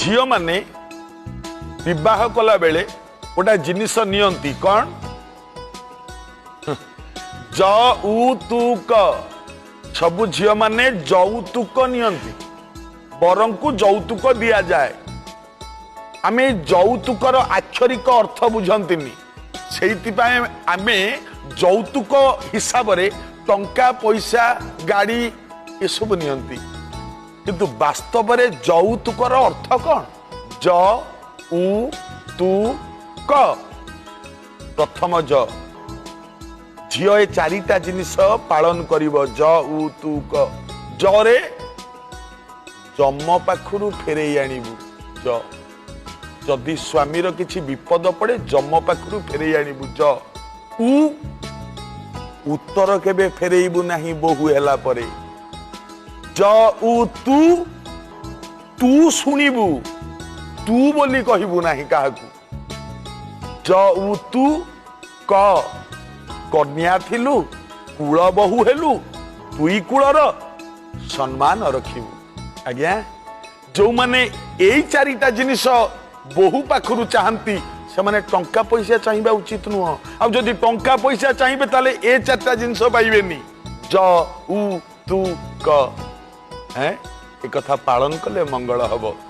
ଝିଅମାନେ ବିବାହ କଲା ବେଳେ ଗୋଟା ଜିନିଷ ନିଅନ୍ତି, କଣ? ଜ ଉ ତୁ କ। ସବୁ ଝିଅମାନେ ଯୌତୁକ ନିଅନ୍ତି, ବରଙ୍କୁ ଯୌତୁକ ଦିଆଯାଏ। ଆମେ ଯୌତୁକର ଆକ୍ଷରିକ ଅର୍ଥ ବୁଝନ୍ତିନି, ସେଇଥିପାଇଁ ଆମେ ଯୌତୁକ ହିସାବରେ ଟଙ୍କା ପଇସା, ଗାଡ଼ି ଏସବୁ ନିଅନ୍ତି। କିନ୍ତୁ ବାସ୍ତବରେ ଯୌତୁକର ଅର୍ଥ କଣ? ଜ ଉ ତୁ କ। ପ୍ରଥମ ଜ, ଝିଅ ଏ ଚାରିଟା ଜିନିଷ ପାଳନ କରିବ, ଜ ଉ ତୁ କ। ଜରେ ଯମ ପାଖରୁ ଫେରେଇ ଆଣିବୁ। ଜ, ଯଦି ସ୍ୱାମୀର କିଛି ବିପଦ ପଡେ, ଯମ ପାଖରୁ ଫେରେଇ ଆଣିବୁ ଜ। ଉ, ଉତ୍ତର କେବେ ଫେରେଇବୁ ନାହିଁ ବୋହୂ ହେଲା ପରେ। ଜ ଉ ତୁ, ତୁ ଶୁଣିବୁ, ତୁ ବୋଲି କହିବୁ ନାହିଁ କାହାକୁ। ଜ ଉ ତୁ କ, କନ୍ୟା ଥିଲୁ କୂଳ ବୋହୂ ହେଲୁ, ଦୁଇ କୂଳର ସମ୍ମାନ ରଖିବୁ। ଆଜ୍ଞା, ଯୋଉମାନେ ଏଇ ଚାରିଟା ଜିନିଷ ବୋହୂ ପାଖରୁ ଚାହାନ୍ତି, ସେମାନେ ଟଙ୍କା ପଇସା ଚାହିଁବା ଉଚିତ ନୁହଁ। ଆଉ ଯଦି ଟଙ୍କା ପଇସା ଚାହିଁବେ, ତାହେଲେ ଏ ଚାରିଟା ଜିନିଷ ପାଇବେନି। ଜ ଉ ତୁ କ। ଏ କଥା ପାଳନ କଲେ ମଙ୍ଗଳ ହବ।